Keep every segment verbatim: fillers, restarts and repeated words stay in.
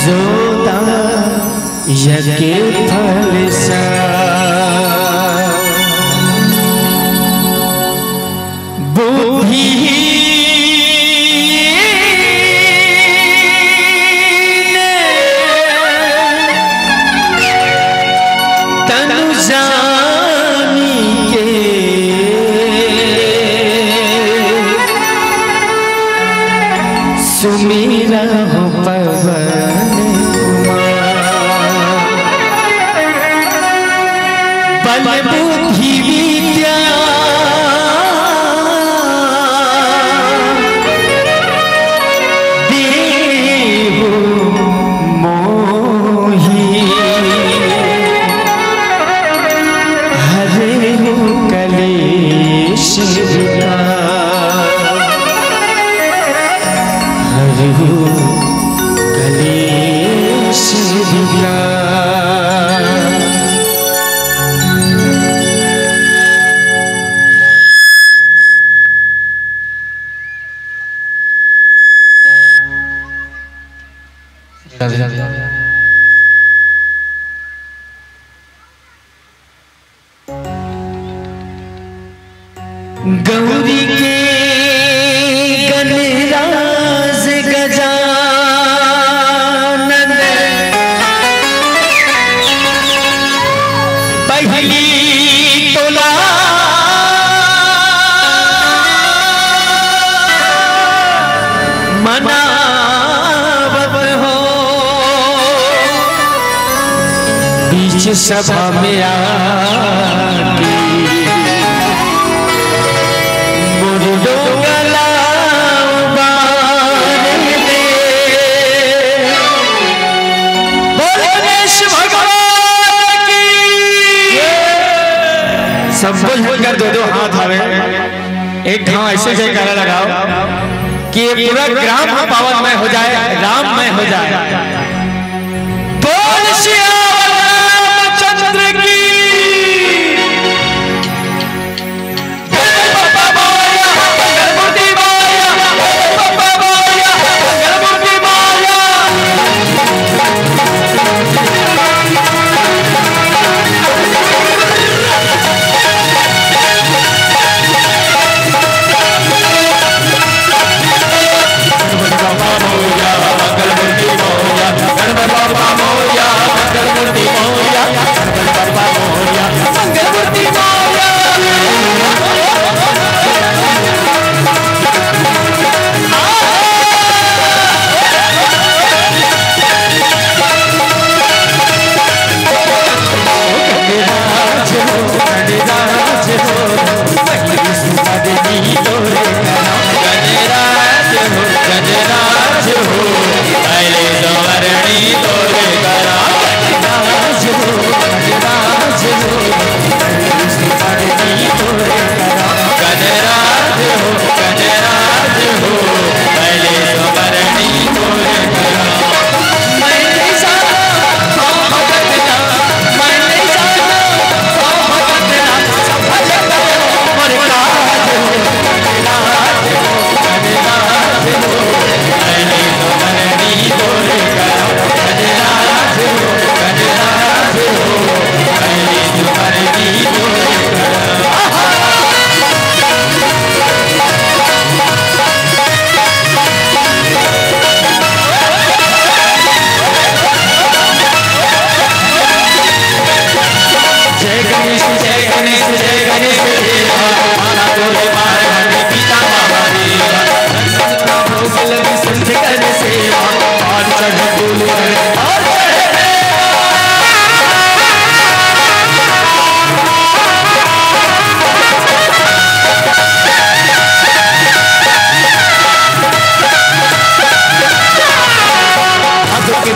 जोता यके फल सा बुद्धिहीन तनु जानी के सुमिरहु पवन कुमार। बल बुद्धि विद्या देहु मोहि हरहु कलेश विकार। हरहु कलेश विकार। गौरी के गणराज गजानन पहली तोला मनावत हो। बीच सभा में आके मोर डोंगला उबार दे। बोल गणेश भगवान की। सबो झन कर दो दो हाथ हवे, एक घाव ऐसे जयकारा लगाओ कि ये पूरा ग्राम पावनमय हो जाए, राममय हो जाए। बोल सियावर रामचंद्र की। गणपति बप्पा मोरया, मंगल मूर्ति मोरया, गणपति बप्पा मोरया, मंगल मूर्ति मोरया।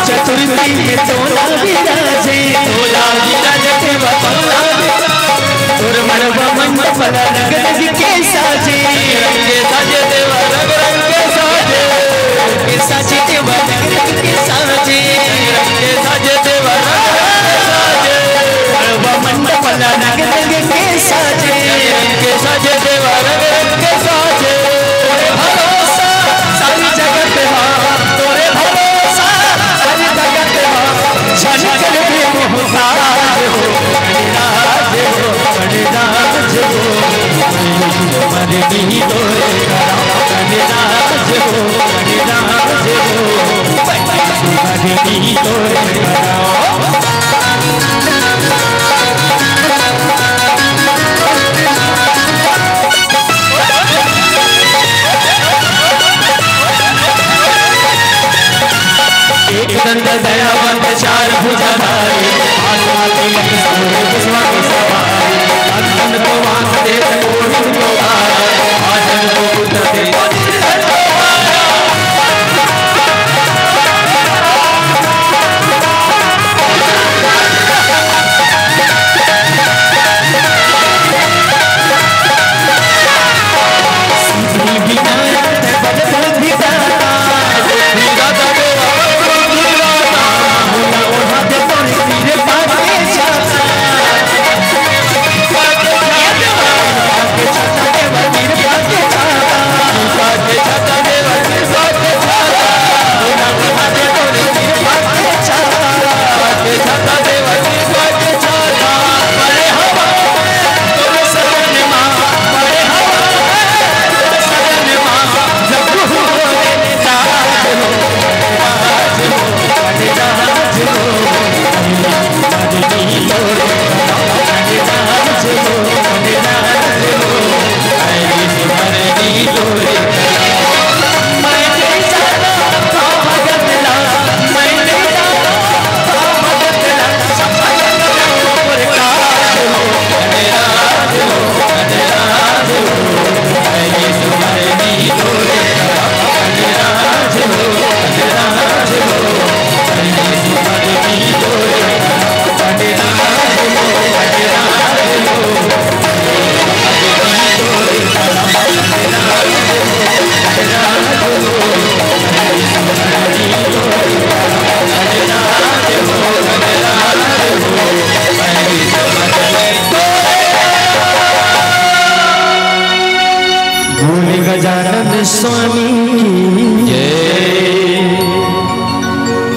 चतुर्थी में तोला विराजे, तोला विराजे, तोला विराजे। तोर मड़वा मंडप ला रंग रंग के साजे, रंग के साजे देवा, रंग रंग के साजे। रंग के साजे देवा, रंग रंग के साजे। रंग के साजे देवा, रंग रंग के साजे। मड़वा मंडप ला रंग रंग के साजे, रंग के साजे देवा, रंग रंग के साजे। तोरे भरोसा सारी जगत हा, तोरे भरोसा सारी एक दंत दयावंत चार भुजाधारी, आत्मा तीरथ सूर्य विश्व के सवारी। अंजन को वासुदेव को हिंदुहारा, आजन को बुद्ध देव तीरथ को हारा। बोल गजानन स्वामी की जय।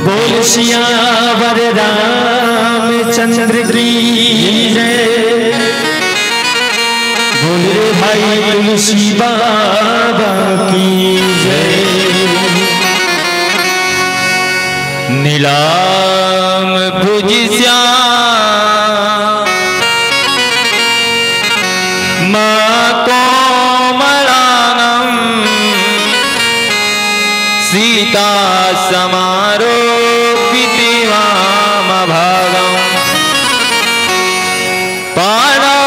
बोल सियावर रामचंद्र की जय। बोल रे भाई तुलसी बाबा की जय। नीलाम भुज श्याम कोमलांगम सीता समारोपित वाम भागम। पाणौ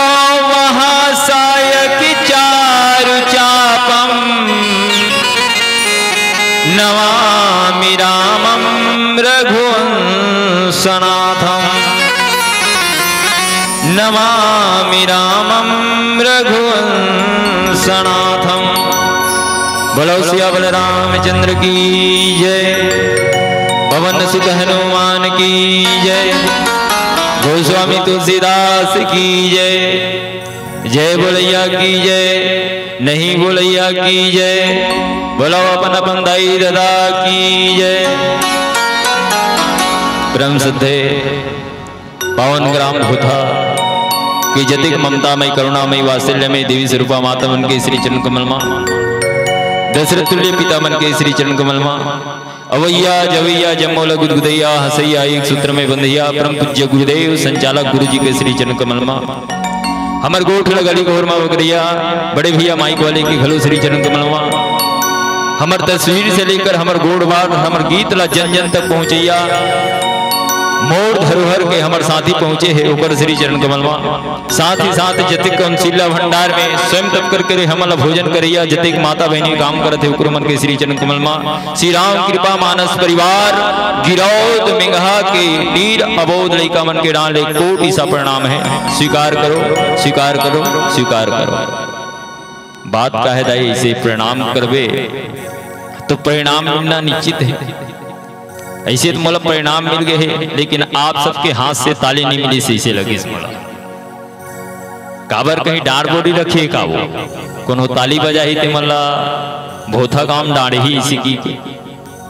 महासायकि चारुचापम्। नमामि रामं रघुवंशनाथम्। नमामि रामं रघुवंशनाथम्। बोलो सिया बोल रामचंद्र की जय। पवन सुत हनुमान की जय। गोस्वामी तुलसीदास की जय। जय बोलैया की जय, नहीं बोलैया की जय। बोलो अपन अपन दाई ददा की जय। परम श्रद्धे पावन ग्राम भूथा के जतिक ममतामय करुणामय वात्सल्यमय देवी स्वरूपा माता मन के श्री चरण कमल मा, दशरथ तुल्य पिता मन के श्री चरण कमल मा, अवैया जवैया जम्मो ल गुदगुदैया हंसैया एक सूत्र में बंधैया परम पूज्य गुरुदेव संचालक गुरु जी के श्री चरण कमल मा, हमर गोठ ल गली घोर मा बगरैया बड़े भैया माइक वाले के घलो श्री चरण कमल मा, हमर तस्वीर से लेकर हमर गोठ बात हमर गीत ला जन जन तक पहुंचैया मोर धरोहर के हमर साथी पहुंचे हे ओकर श्री चरण कमल मा। साथ ही साथ जतेक हम शीला भंडार में स्वयं तप कर करे हमन ला भोजन करैया, जतेक माता बहिनी काम करत हे ओकरो मन के श्री चरण कमल मा। श्री राम कृपा मानस परिवार गिरौद मेंगहा के नीर अबोध लइका मन के डांड़ ले कोटि सा प्रणाम हे। स्वीकार करो, स्वीकार करो, स्वीकार करो। बात का हे दाई, अइसे प्रणाम करबे तो परिणाम मिलना निश्चित हे। अइसे तो मोला परिणाम मिल गे हे, लेकिन आप सबके हाथ से ताली नहीं मिलिस, अइसे लगिस मोला। काबर कहीं डांड़ बोरी रखे का वो? कोनो ताली बजाही ते मन ला भोथा गांव डांड़ही इसी की, की?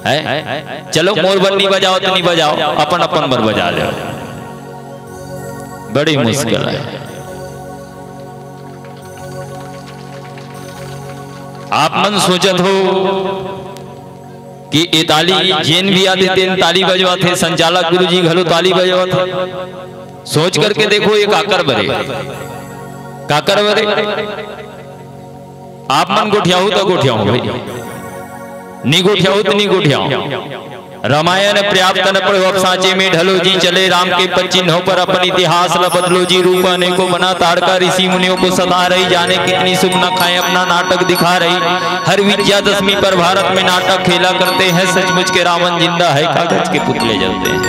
है? चलो मोर बर नहीं बजाओ तो नहीं बजाओ, अपन अपन बर बजा ले। बड़ी मुश्किल हे। आप मन सोचत हो कि ए ताली जेन भी आथे तेन ताली बजवाथे, संचालक गुरुजी घलो ताली बजवाथे। सोच करके देखो, ये काकर बरे, काकर बरे। आप मन गोठियाहू त गोठियाहू भाई, नी गोठियाहू त नी गोठियाहू। रामायण पर्याप्त न पढ़ो, अब साँचे में ढलो जी। चले राम के पद चिन्हों पर, अपन इतिहास ल बदलो जी। रूप अनेकों बना ताड़का, ऋषि मुनियों को सता रही। जाने कितनी सुख न खाए, अपना नाटक दिखा रही। हर विजयादशमी पर भारत में नाटक खेला करते हैं। सचमुच के रावण जिंदा है, कागज के पुतले जलते हैं।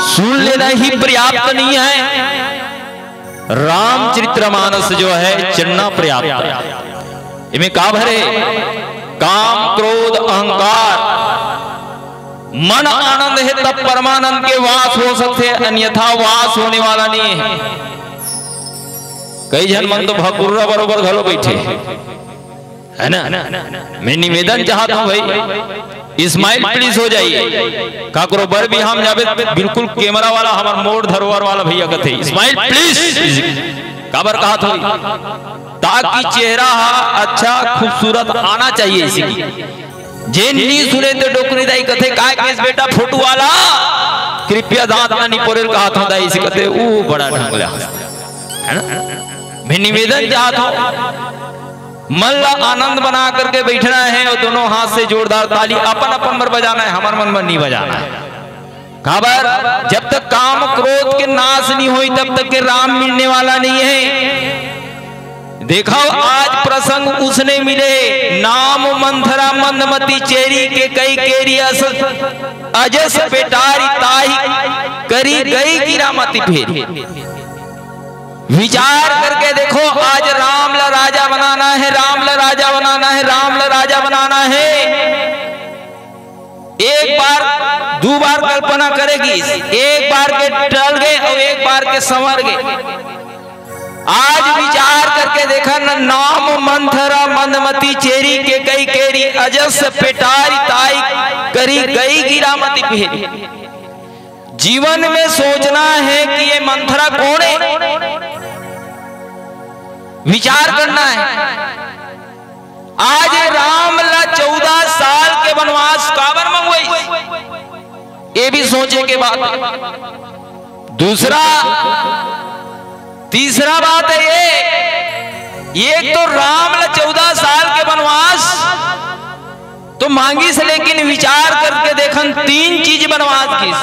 सुन लेना ही पर्याप्त नहीं है, रामचरितमानस जो है चलना पर्याप्त है। इमें का भरे? काम, क्रोध, अहंकार, मन आनंद है तब परमानंद के वास हो सकते, अन्यथा वास होने वाला नहीं है। कई झन मन तो भकुर्रा बरोबर घलो बैठे, है ना? मैं निवेदन चाहत हूँ भाई, स्माइल प्लीज हो जाइए। काकरो बर बिहाम जाबे, बिल्कुल कैमरा वाला, हमार मोर धरोहर वाला भैया कथे, "स्माइल प्लीज।" काबर कहा थोड़ी, ताकि चेहरा हा अच्छा खूबसूरत आना चाहिए इसी की। जे नी सुने तो डोकरी दाई कथे, "काय केस बेटा फोटो वाला, कृपया दांत ना निपोरेल," कहा था दाई इसी कथे, वो बड़ा ढंग ले हंसथे, है ना? मैं निवेदन चाहत हूँ, मन ला आनंद बना करके बैठना है और दोनों हाथ से जोरदार ताली अपन अपन बर बजाना है, हमर मन बर नहीं बजाना है। काबर? जब तक काम क्रोध के नाश नहीं होई, तब तक के राम मिलने वाला नहीं है। देखो, आज प्रसंग उसने मिले, नाम मंथरा मंदमती चेरी के कई केरी अस-, अजस पेटारी ताही करी गई गिरामती फेरी। विचार करके देखो, आज राम ला राजा बनाना है, राम ला राजा बनाना है, राम ला राजा बनाना है। एक बार, दो बार कल्पना करेगी, एक बार के टल गए और एक बार के संवर गए। आज विचार करके देखा न, नाम मंथरा मंदमती चेरी के कई केरी अजस पेटारी ताई करी गई गिरामती फेरी। जीवन में सोचना है कि ये मंथरा कौन है, विचार करना है। आज राम ला चौदह साल के वनवास काबर मंगवाई, ये भी सोचे के बात। दूसरा, तीसरा बात है ये, एक तो राम ला चौदह साल के वनवास तो मांगिस, लेकिन विचार करके देखन तीन चीज बनवास किस,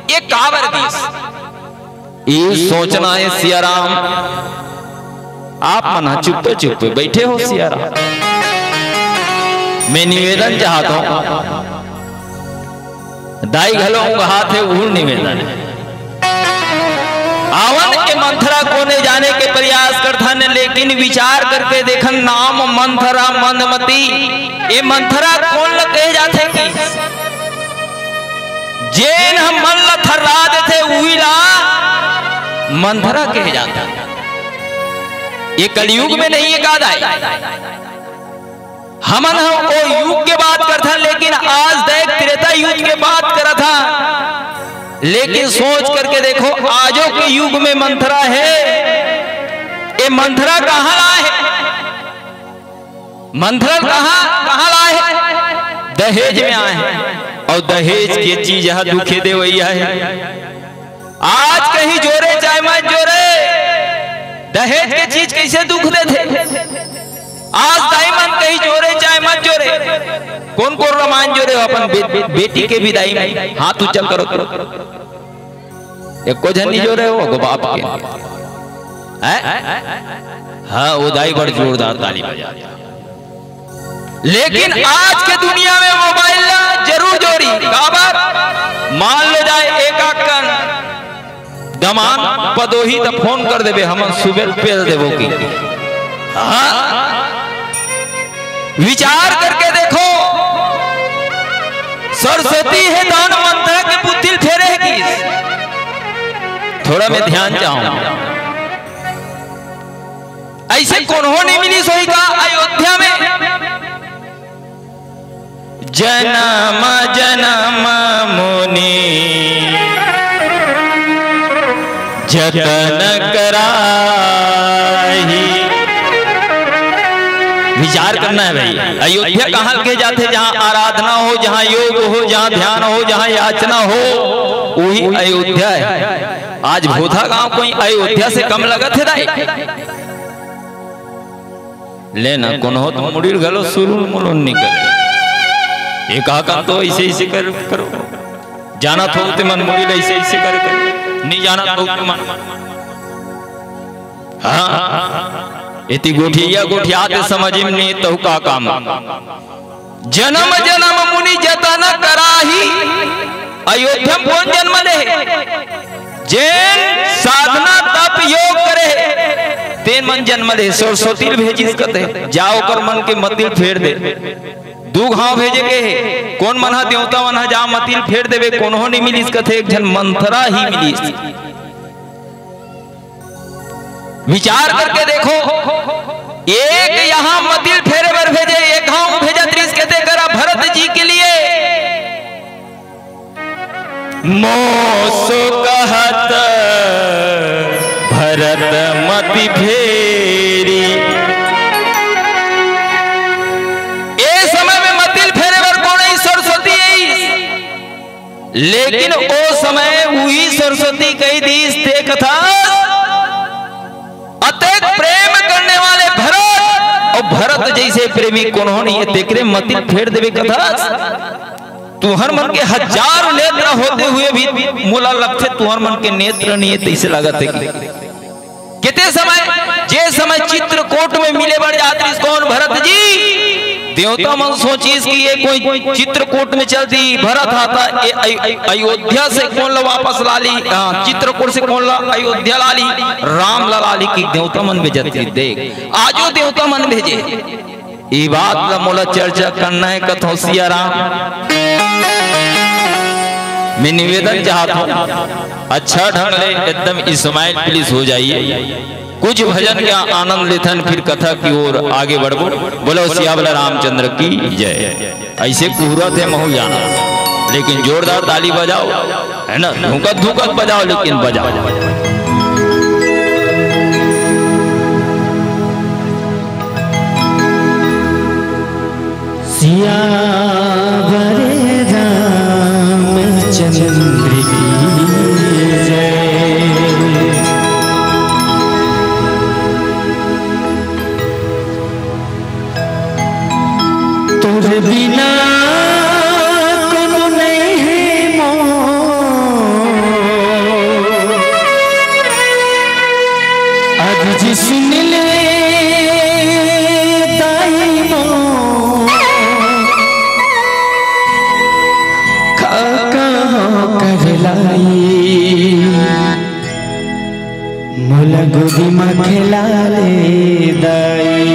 ये काबर किस? ये सोचना है सिया राम। आप मन हा चुप्पे चुप्पे बैठे हो सिया राम। मैं निवेदन चाहत हूँ, दाई घलो उंगहात हे, उहू निवेदन हे। आवन के मंथरा कोने जाने के प्रयास करथन, लेकिन विचार करके देखन, नाम मंथरा मंदमती, ये मंथरा कोन ल कहे जाथे कि जेन ह मन ल थर्रा देथे, उही ला मंथरा कहे जाथे। ये कलयुग में नहीं है का दाई? हमन ह ओ युग के बात करथन, लेकिन आज देख त्रेता युग के बात करत हन। लेकिन सोच करके देखो, आजो के युग में मंथरा हे, ये मंथरा कहाँ ला हे? मंथरा कहाँ, कहाँ ला हे? दहेज में आए हे। और दहेज के चीज ह दुखे देवइया हे। आज कहीं जोरे चाहे मत जोरे, दहेज के चीज कैसे दुख देथे? आज दाई मन कहीं जोरे चाहे मत जोरे, कोन कोन रामायण जोरे हो अपन बे-, बे-, बेटी के विदाई में? हाथ ऊंचा करो, करो। एको झन नहीं जोरे हो, गो बाप के। हैं? हाँ, वो दाई बड़ जोरदार ताली बजा। लेकिन आज के दुनिया में मोबाइल ला जरूर जोरी। काबर? मान लो जाए एक आध कन दमान पदोही त फोन कर देबे, हमन सुबेर पेल देबो की। हाँ? विचार करके देखो, सरस्वती हे दान मंथरा के बुद्धि ल फेरे हे किस? थोड़ा मैं ध्यान चाहूं। ऐसे कोनो नहीं मिलिस होही का अयोध्या में? जनम जनम मुनि जतन कराही। विचार करना है भाई। अयोध्या कहाँ के जाथे? जहाँ आराधना हो, जहाँ योग हो, जहाँ ध्यान हो, जहाँ याचना हो, वही अयोध्या है। आज भोथा गांव कोई अयोध्या से कम लगत है दाई? ले ना, कोनो हो तो मुड़ी घलो सुलुन मुलुन निकल। ये कहा कर तो ऐसे ऐसे कर करो, जाना थो ते मन मुड़ी ऐसे ऐसे कर कर, नहीं जाना थो ते मन। हाँ, एती गोठिया गोठियात समझ में नहीं तहु का काम। जन्म जन्म मुनि जतन कराही। अयोध्या में कोन जन्म ले? जेन साधना तप योग करे, तेन मन जन्म ले। सरस्वती ल भेजिस कथे, जा ओकर मन के मतिल फेर दे। दू घांव भेजे के हे, कोन मन ह देवता मन ह जा मतिल फेर देवे, कोनो नहीं मिलिस कथे, एक झन मंथरा ही मिलिस। विचार करके देखो, एक यहाँ मतिल फेरे बर भेजे, एक घांव भेजत रिहिस कथे करा भरत जी के लिए। मोसो कहत भरत मति फेरी। ए समय में मतिल फेरे बर कोन आई? सरस्वती आई। लेकिन ओ समय उही सरस्वती कही दीस, ते कथस, अतेक प्रेम करने वाले भरत, अउ भरत जैसे प्रेमी कोनो नहीं है, तेकरे मतिल फेर देवे कथस। तुहर मन के हजार नेत्र होते हुए भी मोला लगथे, तुहर मन के नेत्र नहीं है, तैसे लागत है कि केते समय, जे समय चित्रकूट में मिले बर जात रिहिस कोन? भरत जी। देवता मन सोचिस कि ये कोई चित्रकूट में चल दी, भरत आता, ए, अय-, अय-, अयोध्या से कोन ला वापस ला ली, हाँ, चित्रकूट से कोन ला अयोध्या ला ली, राम ला ला ली कि देवता मन भेजत रिहिस। देख, आजो देवता मन भेजे। ई बात ला मोला चर्चा करना है, कथौं सिया राम। मैं निवेदन चाहत हूँ, अच्छा ढंग ले एकदम smile please हो जाइए। कुछ भजन के आनंद लेथन, फिर कथा की ओर आगे बढ़बो। बोलो सियावला रामचंद्र की जय। ऐसे कुहरत हे महू जाना, लेकिन जोरदार ताली बजाओ, है ना, धुकत धुकत बजाओ, लेकिन बजाओ। सियावर रामचंद्र की जय। तोर बिना कोनो नहीं है मोर। अरजी सुन ले दाई मोर, का कहाँ कर लाई, मोला गोदी म खेला ले दाई।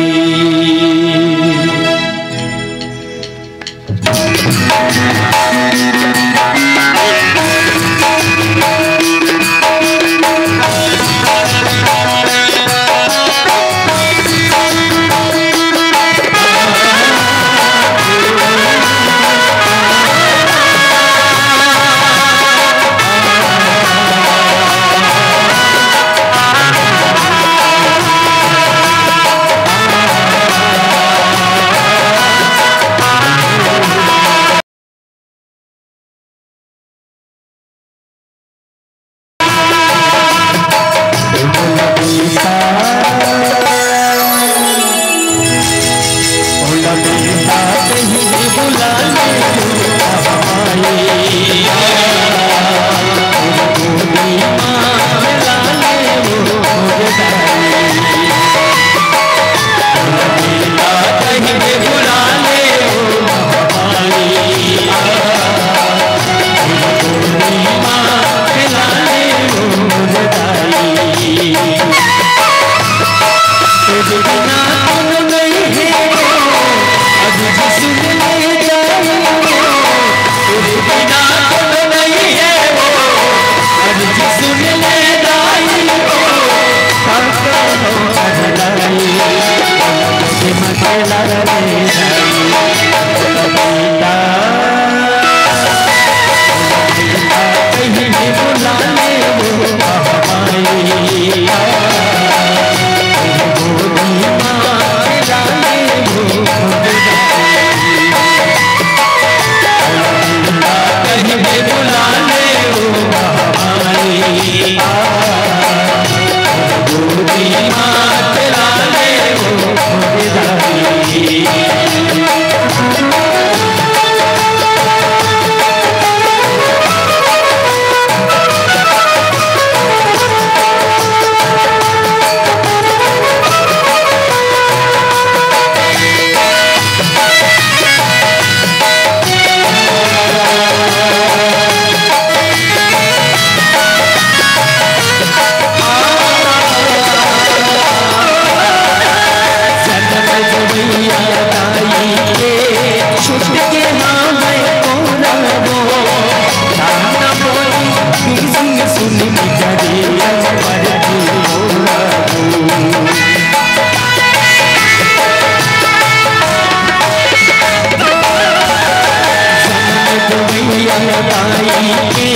ताई के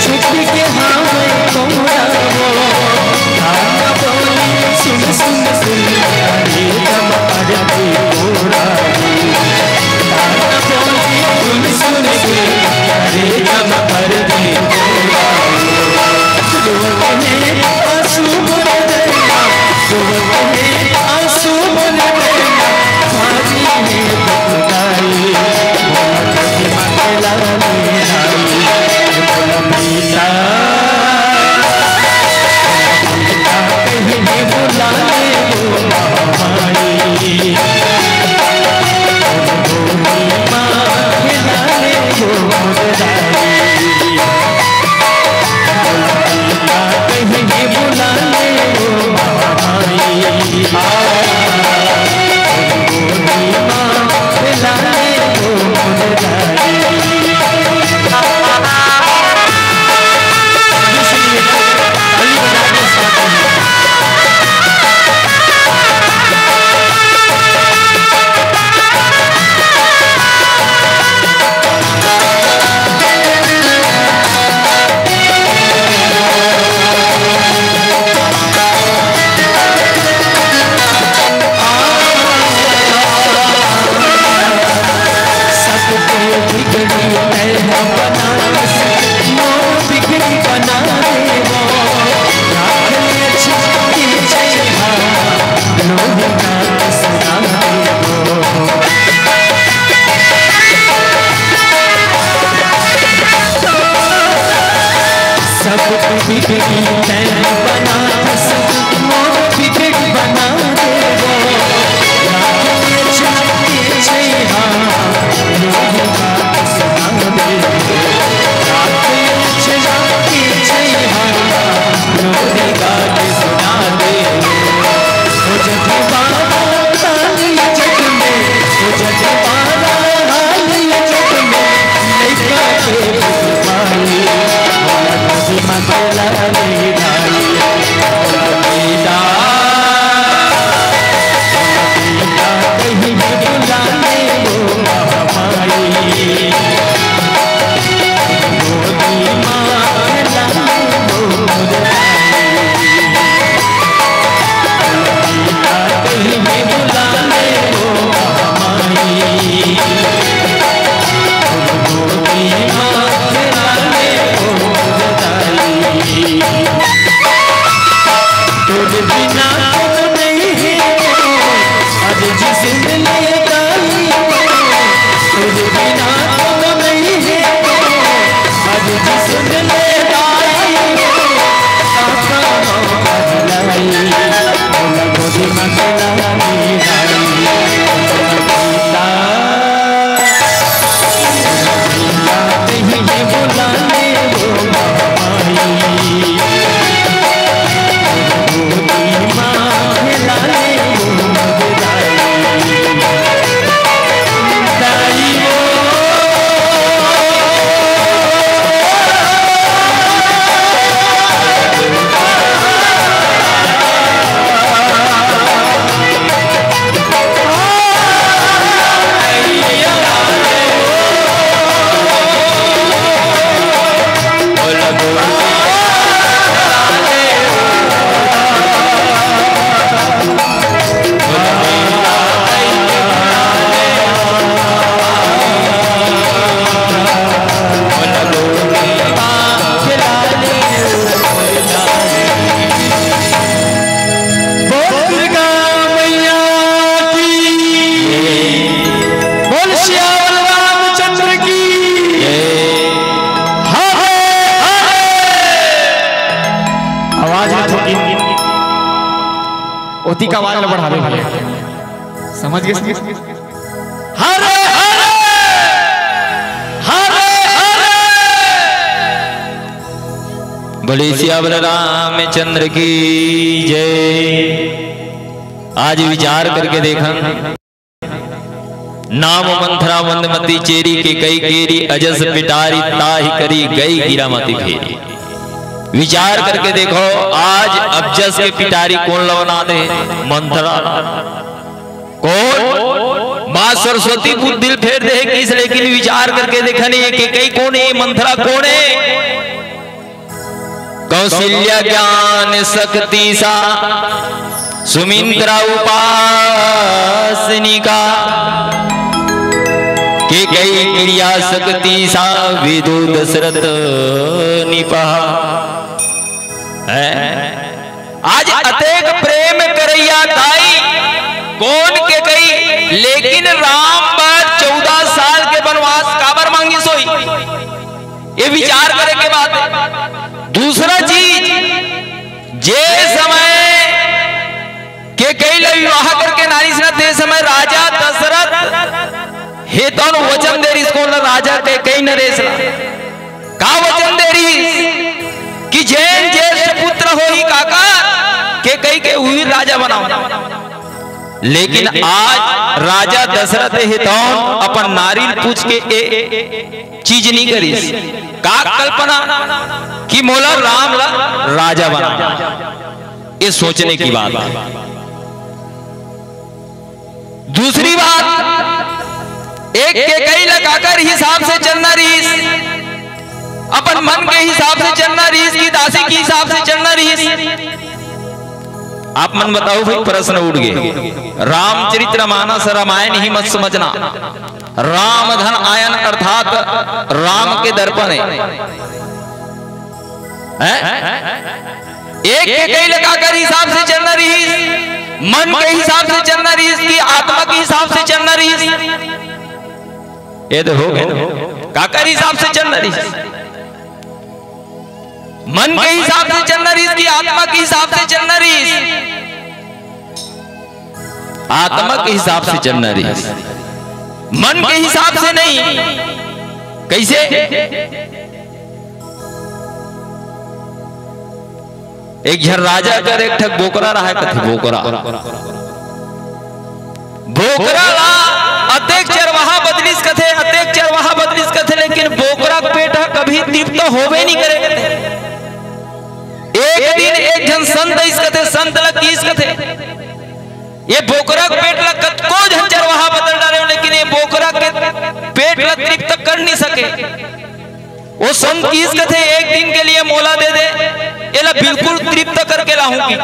छुप के हाँ मैं तोरा वो गाना बोली सुन सुन सुन, अरे गम अरे तोरा वो गाना बोली सुन सुन सुन, अरे गम अरे तोरा वो। रोवत हे आंसू मोर नैना, रोवत हे आंसू मोर नैना, भारी हे दुखदाई, मोर प्रतिमा के लाली नाई, मोर पिता, मोर पिता कहीं बुला ले वो महामाई, मोर भोली माँ खिला ले वो मोर दाई। आवाज में थोड़ी ओती का आवाज ला बढ़ावे भैया। समझ गए? हरे हरे हरे हरे। बोले सियावर रामचंद्र की जय। आज विचार करके देखा, नाम मंथरा मंदमती चेरी के कई केरी अजस पिटारी ताहि करी गई गिरा मति फेरी। विचार करके देखो, आज अजस के पिटारी कोन ला बना दे? मंथरा। कोन? माँ सरस्वती बुद्धि ल फेर दे हे किस, लेकिन विचार करके देखा नहीं, ये केकई कोन हे, मंथरा कोन हे? कौशल्या ज्ञान शक्ति सा, सुमिंत्रा उपासनिका, केकई क्रिया शक्ति सा, विदु दशरथ निपहा। हैं? आज अतेक प्रेम करैया दाई कोन केकई, लेकिन राम बर चौदह साल के बनवास काबर मांगिस होही? ये विचार करे के बात हे। दूसरा चीज, जे समय केकई ला विवाह करके लानिस ना, ते समय राजा दशरथ हे तौन वचन दे रिहिस कोन ला? राजा केकई नरेश ला। का वचन दे रिहिस कि जेन ज्येष्ठ पुत्र होही काका, केकई के उही राजा बनाहूं। लेकिन आज राजा दशरथ हे तौन अपन नारी ल पूछ के ए चीज नहीं करिस। का कल्पना कि मोला राम ला राजा बना, ये सोचने की बात हे। दूसरी बात, एक केकई ला काकर हिसाब से चलना रिहिस, अपन मन के हिसाब से चलना रिहिस कि दासी के हिसाब से चलना रिहिस? आप मन बताओ भाई, प्रश्न उठ गे। रामचरित्र मानस रामायण ही मत समझना, राम धन आयन अर्थात राम के दर्पण हे। हैं? एक केकई ला काकर हिसाब से चलना रिहिस, मन के हिसाब से चलना रिहिस कि आत्मा के हिसाब से चलना रिहिस? ये तो हो गे ना, काकर हिसाब से चलना रिहिस? मन के हिसाब से चलना रिहिस कि आत्मा के हिसाब से चलना रिहिस? आत्मा के हिसाब से चलना रिहिस, मन के हिसाब से नहीं। कैसे? एक झन राजा कर एक ठक बोकरा रहा कथे, बोकरा। बोकरा ला अतेक चरवाहा बदलिस कथे, अतेक चरवाहा बदलिस कथे, लेकिन बोकरा के पेट ह कभी तृप्त होबे नहीं करे कथे। एक दिन एक झन संत आइस कथे, संत ला किहिस कथे, ये बोकरा के पेट ला कतको झन चरवाहा बदल डारे हो, लेकिन ये बोकरा के पेट ला तृप्त कर नहीं सके। वो संत किहिस कथे, एक दिन के लिए मोला दे दे, एला बिल्कुल तृप्त करके लाहूं कि।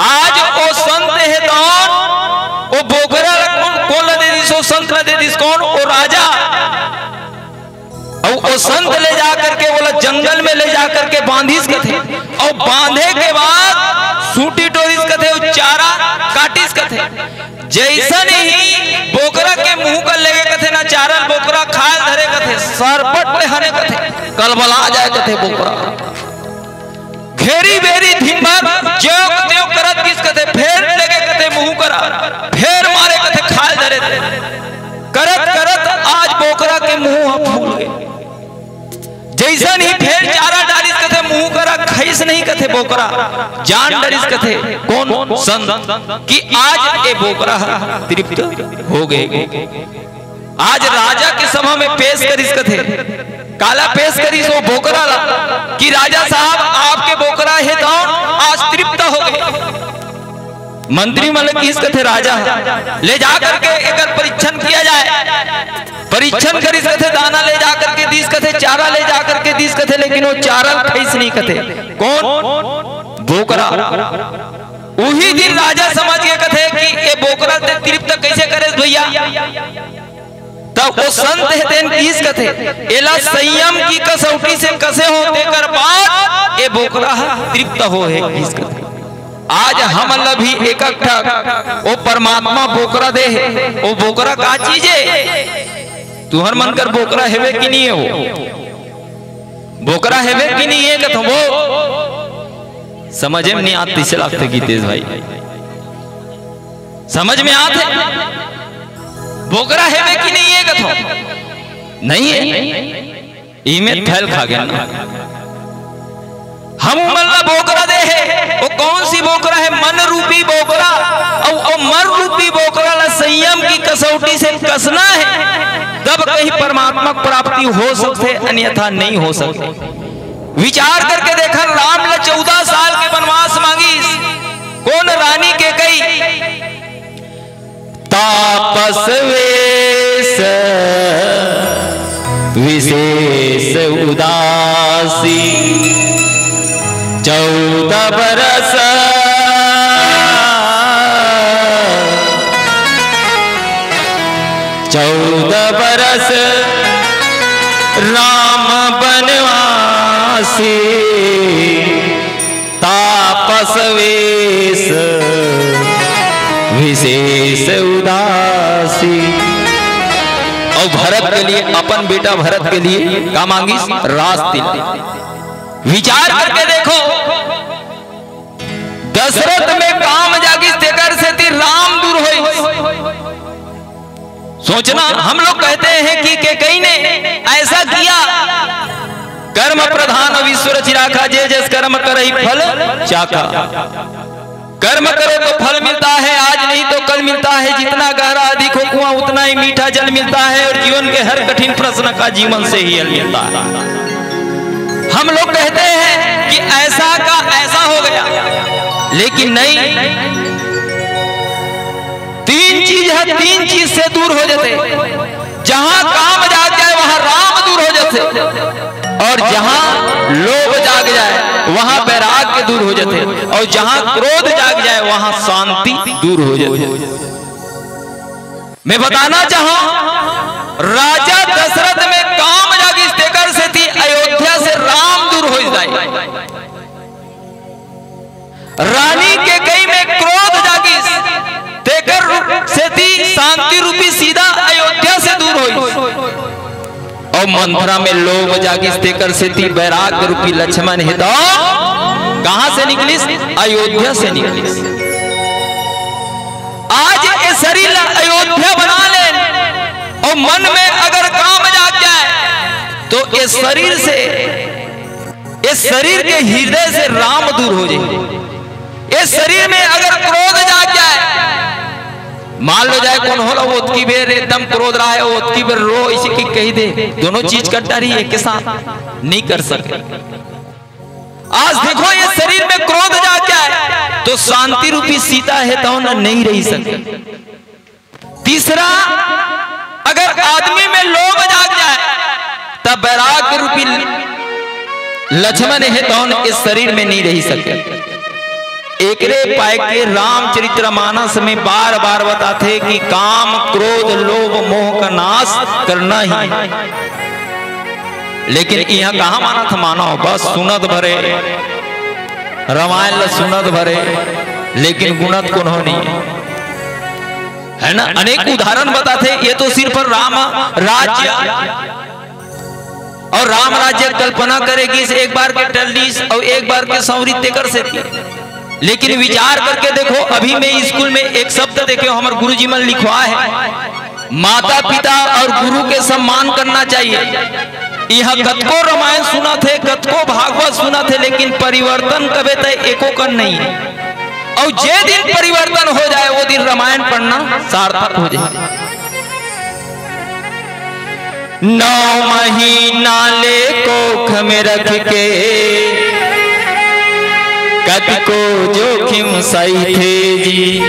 आज वो संत हे तौन, वो बोकरा ला कोन, कोन ला दे दिस? वो संत ला दे दिस कोन? वो राजा। अउ वो संत ले जा करके ओला जंगल में ले जा करके बांधिस कथे, अउ बांधे के बाद सूटी टोरिस कथे, अउ चारा काटिस कथे। जैसन ही बोकरा के मुंह कर लेगे कथे ना, चारा ल बोकरा खाल धरे कथे, सरपट ले हने कथे, कलबला जाए कथे बोकरा। घेरी बेरी दिन भर ज्यों के त्यों करत किस कथे, फेर लेगे कथे मुंह करा, फेर मारे कथे खाल धरे। करत करत आज बोकरा के मुंह ह फूल गे। जैसन ही फेर चारा डारिस कथे, मुंह करा खइस नहीं कथे बोकरा, जान डरिस कथे कोन संत कि आज ए बोकरा ह तृप्त हो गे। आज राजा के सभा में पेश करिस कथे, काला पेश करिस वो बोकरा ला कि राजा साहब, आपके बोकरा हे तौन आज तृप्त हो गे। मंत्री मन ल किहिस कथे राजा, ले जा करके एकर परीक्षण किया जाए। परीक्षण करिस कथे, दाना ले जा करके दिस कथे, चारा ले जा करके दिस कथे, लेकिन वो चारा ल खइस नहीं कथे। कोन? बोकरा। उही दिन राजा समझ गे कथे कि ए बोकरा ते तृप्त कैसे करेस भैया। तब वो संत हे तेन किहिस कथे, एला संयम की कसौटी से कसे हो, तेकर बाद ए बोकरा ह तृप्त हो हे किहिस कथे। आज हमन ला भी एक ठक वो परमात्मा बोकरा दे हे। वो बोकरा का चीज हे? तुहर मन कर बोकरा हेवे कि नहीं हे? वो बोकरा हेवे कि नहीं हे कथों? वो समझे में नहीं आत, तइसे लागथे गीतेश भाई। समझ में आत हे? बोकरा हेवे कि नहीं हे कथों? नहीं हे। इमे थैल खा गे ना। हम उमन ला बोकरा दे हे, वो कौन सी बोकरा हे? मन रूपी बोकरा। अउ, अउ मन रूपी बोकरा ला संयम की कसौटी से कसना हे, तब कहीं परमात्मा की प्राप्ति हो सकथे, अन्यथा नहीं हो सकथे। विचार करके देखा, राम ला चौदह साल के वनवास मांगिस, कोन रानी केकई आपस वेश विशेष उदासी। चौदह बरस, चौदह बरस राम बनवासी। तापस वेश विशेष उदासी। और भरत के लिए, अपन बेटा भरत के लिए का मांगिस? रास तिलक। विचार करके देखो, दशरथ में काम जागिस, तेकर सेती राम दूर होइस। सोचना, हम लोग कहते हैं कि केकई ने ऐसा किया, कर्म प्रधान विश्व रचि राखा, जे जस कर्म करहि फल चाखा। कर्म करो तो फल मिलता है, आज नहीं तो कल मिलता है। जितना गहरा अधिक हो कुआं, उतना ही मीठा जल मिलता है, और जीवन के हर कठिन प्रश्न का जीवन से ही हल मिलता है। हम लोग कहते हैं कि ऐसा का ऐसा हो गया, लेकिन नहीं, तीन चीज है, तीन चीज से दूर हो जाते। जहां काम जाग जाए, वहां राम दूर हो जाते, और जहां लोभ जाग जाए, वहां वैराग्य दूर हो जाते, और जहां क्रोध जाग जाए, वहां शांति दूर हो जाते। मैं बताना चाहूं, राजा दशरथ में काम जागिस, तेकर सेती अयोध्या से राम दूर हो जाए। रानी केकई में क्रोध जागिस, तेकर रू-, सेती शांति रूपी सीता अयोध्या से दूर होइस। और मंथरा में लोभ जागिस, तेकर सेती वैराग्य रूपी लक्ष्मण हे तो कहां से निकलिस? अयोध्या से निकलिस। आज ये शरीर ला अयोध्या बना ले, और मन में अगर काम जाग जाए, तो ये शरीर से, ये शरीर के हृदय से राम दूर हो जाए। ये शरीर में अगर क्रोध जाग जाए, मान लो जाए कोनो ला ओतकी बेर एकदम क्रोध रहा है, ओतकी बेर रो, इसी की कही दे, दोनों चीज कट्टा रही है के साथ, नहीं कर सके। आज देखो, ये शरीर में क्रोध जाग जाए, तो शांति रूपी सीता हे तो न नहीं रही सके। तीसरा, अगर आदमी में लोभ जाग जाए, तब वैराग्य रूपी लक्ष्मण हे तो न इस शरीर में नहीं रही सके। एकरे पाय के रामचरित्र मानस में बार बार बताथे कि काम, क्रोध, लोभ, मोह का नाश करना ही। लेकिन इहां कहां मानत मानव, बस सुनत भरे, रामायण ला सुनत भरे, लेकिन गुणत कोनो नहीं है, है ना? अनेक उदाहरण बताथे, ये तो सिर्फ राम राज्य और राम राज्य कल्पना करे गिस, एक बार के टल दिस और एक बार के संवरित कर से। लेकिन विचार करके देखो, अभी मैं स्कूल में एक शब्द देखे, हमर गुरुजी मन लिखवा है, माता पिता और गुरु के सम्मान करना चाहिए। इहां कतको रामायण सुनत हे, कतको भागवत सुनत हे, लेकिन परिवर्तन कबे तक एको कन नहीं। और जे दिन परिवर्तन हो जाए, वो दिन रामायण पढ़ना सार्थक हो जाए। नौ महीना ले कोख में रख के कतको जोखिम सही थे जी।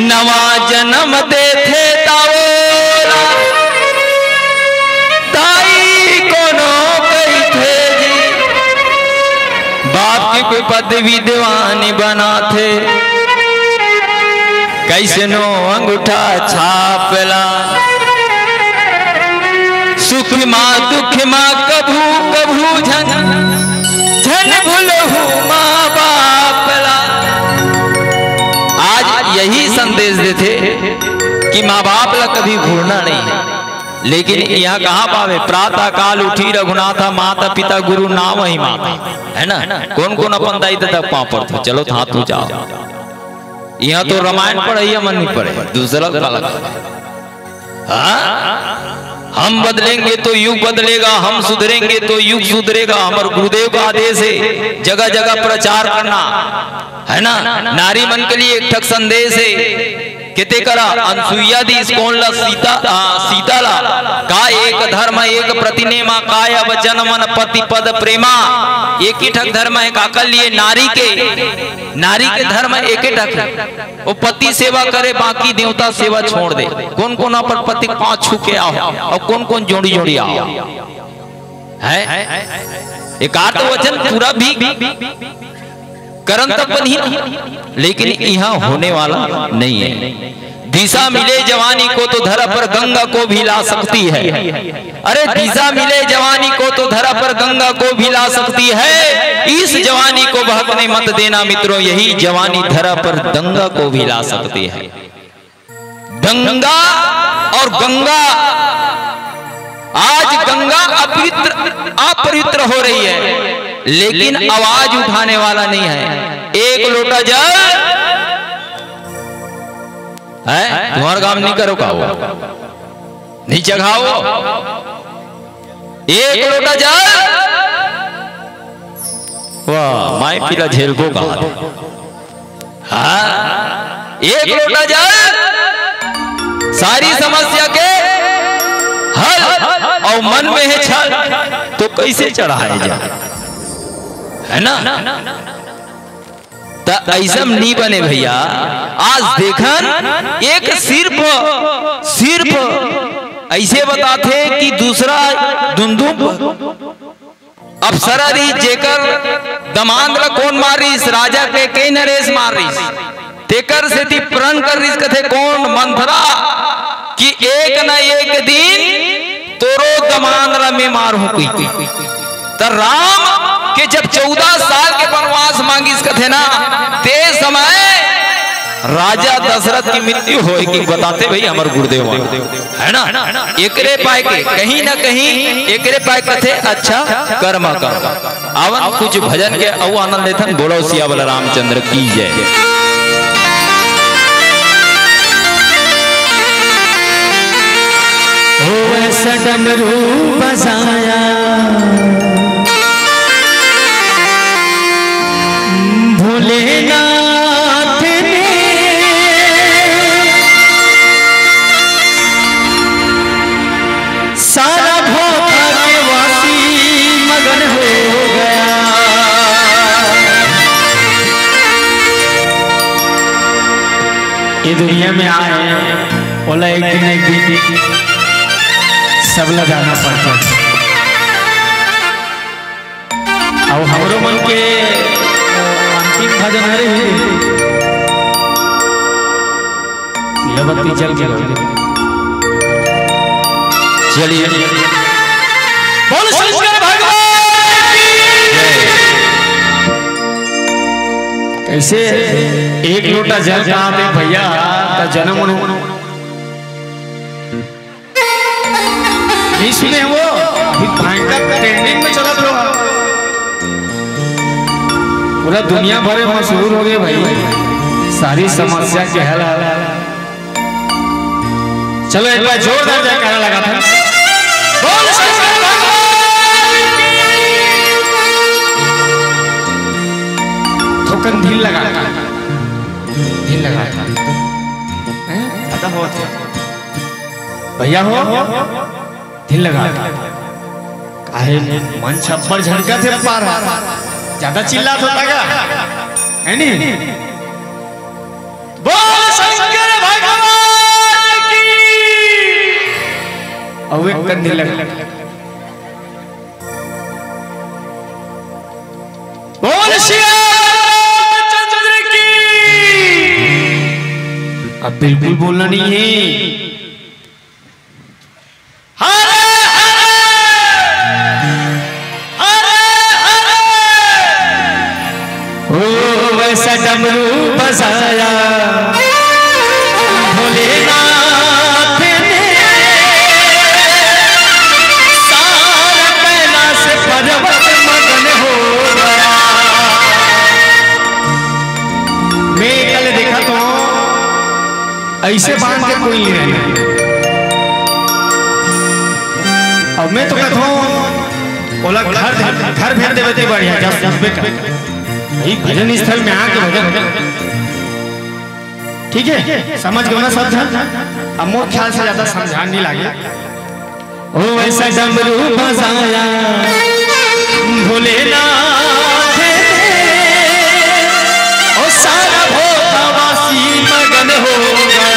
नवा जन्म देथे तावोला दाई कोनो कहिथे जी। बाप की कोई पदवी दीवानी बनाथे, कैसनो अंगूठा छापला। सुख मा दुख मा कभू कभू झन, झन भूलहू माँ बाप ला। आज यही संदेश देथे कि माँ बाप ला कभी भूलना नहीं है। लेकिन इहां कहां पावे? प्रातः काल उठी रघुनाथा, माता पिता गुरु नावहि माथा, है ना? कौन कौन अपन दाई ददा पांव पड़थे? चलो, हाथ ऊंचा। इहां तो रामायण पढ़इया मन नहीं पढ़े, दूसरा काला। हाँ? हम बदलेंगे तो युग बदलेगा, हम सुधरेंगे तो युग सुधरेगा। हमर गुरुदेव का आदेश है जगह जगह प्रचार करना, है ना? नारी मन के लिए एक ठक संदेश है। के तेकरा अनसुईया दीस कोन ला? सीता, आ, सीता ला। का एक धर्म एक पति नेमा, काय वचन मन पति पद प्रेमा। एक ही ठक धर्म हे, काकर लिए? नारी के, नारी के धर्म एक ही ठक हे। वो पति सेवा करे, बाकी देवता सेवा छोड़ दे। कोन कोन अपन पति के पाँव छू के आव अउ कोन कोन जोड़ी जोड़ी आव? हैं? एकाध वचन पूरा भी करन तब बनही, लेकिन इहाँ होने वाला नहीं है। दिशा मिले जवानी को तो धरा पर गंगा को भी ला सकती है। अरे, दिशा मिले जवानी को तो धरा पर गंगा को भी ला सकती है। इस जवानी को बहकने मत देना मित्रों, यही जवानी धरा पर दंगा को भी ला सकती है। दंगा और गंगा, आज गंगा अपवित्र, अपवित्र हो रही है, लेकिन आवाज उठाने वाला नहीं है। एक लोटा जल है, तुम्हारा काम नहीं करो का वो, नहीं चघाओ। एक लोटा जल, वाह, माय पीला झेलबो का। हाँ, एक लोटा जल, सारी समस्या के हल, अउ मन में हे छल, तो कैसे चढ़ाए जा, है ना? त ऐसम नी बने भैया। आज देखन, एक सिर्फ, सिर्फ ऐसे बताथे कि दूसरा दुंदू अप्सरा रहिस, जेकर दमांद ला कोन मारिस? राजा केकई नरेश मारिस। तेकर सेती प्रण कर रिहिस, कथे कोन? मंथरा, कि एक न एक दिन तोरो दमांद ला मैं मारहूं कहिके। त राम के जब चौदह साल के वनवास मांगिस, कथे ना, ते समय राजा दशरथ की मृत्यु होय कि बताथे भई हमर गुरुदेव मन। है ना? एकरे पाय के, कहीं ना कहीं एकरे पाय कथे अच्छा कर्म कर। आवन कुछ भजन के अउ आनंद लेथन। बोलो सिया वाला रामचंद्र की जय। हो ऐसा डमरू बजाया भोलेनाथ ने, सारा भोपा के वासी मगन हो गया। ये दुनिया में आए, ओला एक दिन, एक दिन सबला जाना पड़ता। अउ हमरो मन के अंतिम भजन हरे ही। ये बत्ती जल के चलिए। बोल शंकर भगवान की। कैसे एक लोटा जल कहा थे भैया, का जन्म नहीं सुने हो? अभी भयंकर ट्रेंडिंग में चलत रहा, पूरा दुनिया भर में मशहूर हो गए भाई, सारी समस्या के हल। चलो एक बार जोरदार जयकारा लगा था। बोल शंकर भगवान की। थोकन ढील लगा था, ढील लगा था। हैं? ज्यादा हो था। भैया हो, ढील लगा। काहे मन छप्पर झटका थे पारा, ज्यादा चिल्लात होता का? है नी? बोल शंकर भगवान की। अउ एक कन ढील लगा। बोल सिया रामचंद्र की। अब बिल्कुल बोलना नहीं है। हरे हरे, हरे हरे। ओ वैसा डमरू बजाया भोलेनाथ ने, सारा कैलाश पर्वत मगन हो गया। मैं कल देखा तो ऐसे बांध के कोई नहीं रहना। अब मैं तो कहता हूँ, ओला घर, घर भेज देवे ते बढ़िया, जस, जस बेटा। भाई भजन स्थल में आके भजन। ठीक है, समझ गए ना सब झन? अब मोर ख्याल से ज्यादा समझान नहीं लागे। ओ वैसा डमरू बजाया भोलेनाथ ने, ओ सारा भोगावासी मगन हो गया।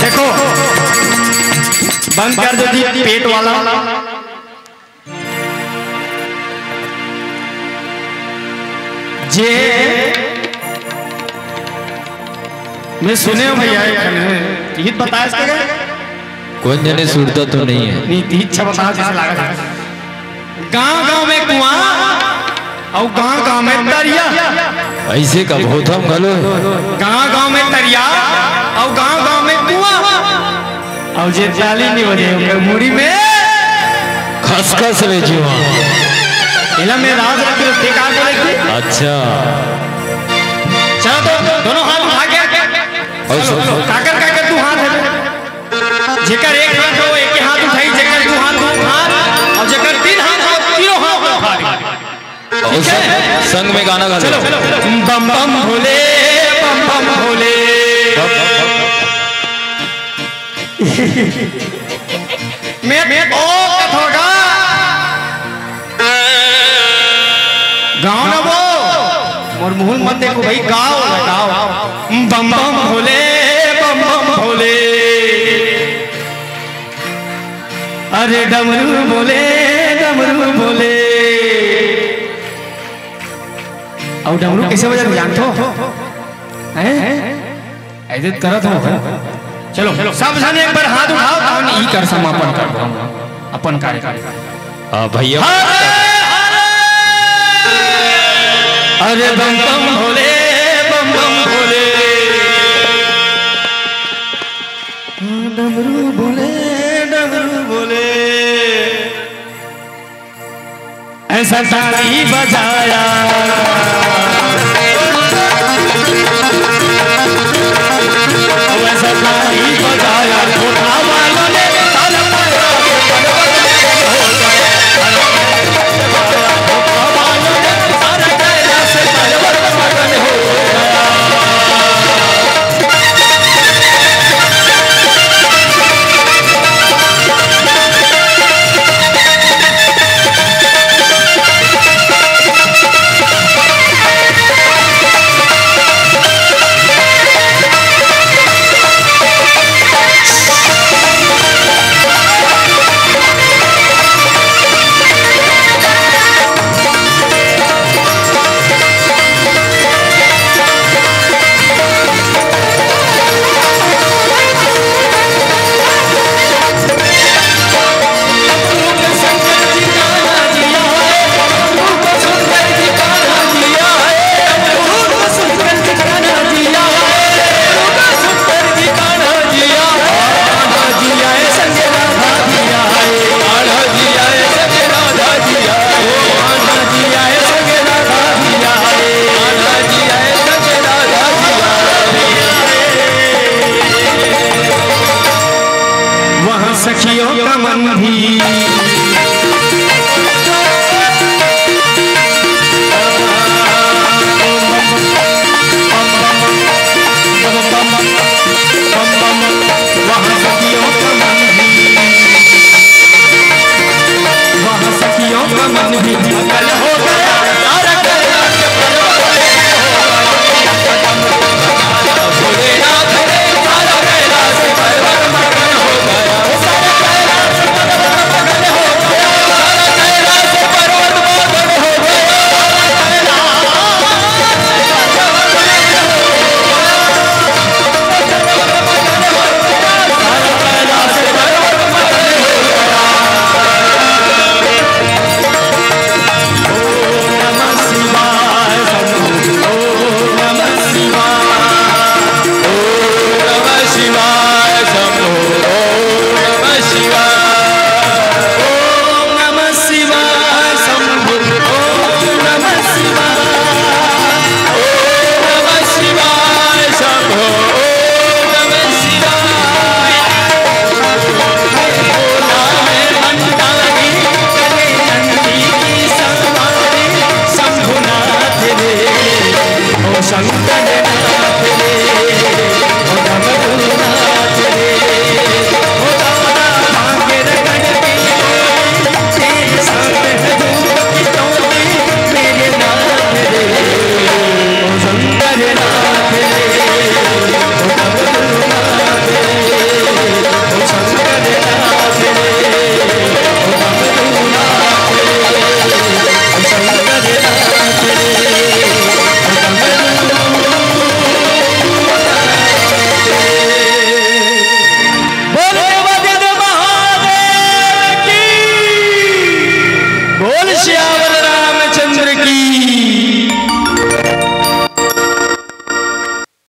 देखो, बंद कर दो जी पेट वाला। जे मैं सुने हूँ भैया, एक ठन है। ये बताया इसके क्या? कौन जने सुरता तो नहीं है। नहीं, तीन अच्छा बताया जैसे लगा था। गांव गांव में कुआं अउ गांव गांव में तरिया। ऐसे का भोथम घलो। गांव गांव में तरिया अउ गांव गांव में कुआं। अउ जे ताली नहीं बजे, ओकर मुड़ी में खसखस रे जीवा। एला मैं राज रख के बेकार बोले की। अच्छा। चलो तो दोनों हाथ उठा के। और चलो, सब चलो, काकर काकर दू हाथ है। जेकर एक हाथ हो, एक हाथ उठाई, जेकर दू हाथ, दू हाथ, अउ जेकर तीन हाथ हो, तीनों हाथ उठा दे। और ठीक है? संग, संग में गाना गा लो। चलो, बम बम भोले, बम बम भोले। मैं, मैं ओ कथोगा। गाओ ना वो। मोर मुंह मत देखो भाई, गाओ ना, गाओ। बम बम भोले, बम बम भोले। अरे डमरू बोले, डमरू बोले। अउ डमरू कैसे बजा जानथो? हैं? ऐसे करत हो। चलो, सब जन एक बार हाथ उठाओ, तहन ई कर समापन कर अपन कार्यक्रम। हाँ, भैया। अरे बम बम भोले, बम बम भोले। डमरू बोले, डमरू बोले। ऐसा ताली बजाया, ऐसा ताली बजाया, कोठा वालों ने ताल पाया, कोठा वालों ने सारा कैलाश पर्वत मगन हो गया। वहाँ सखियों का मन भी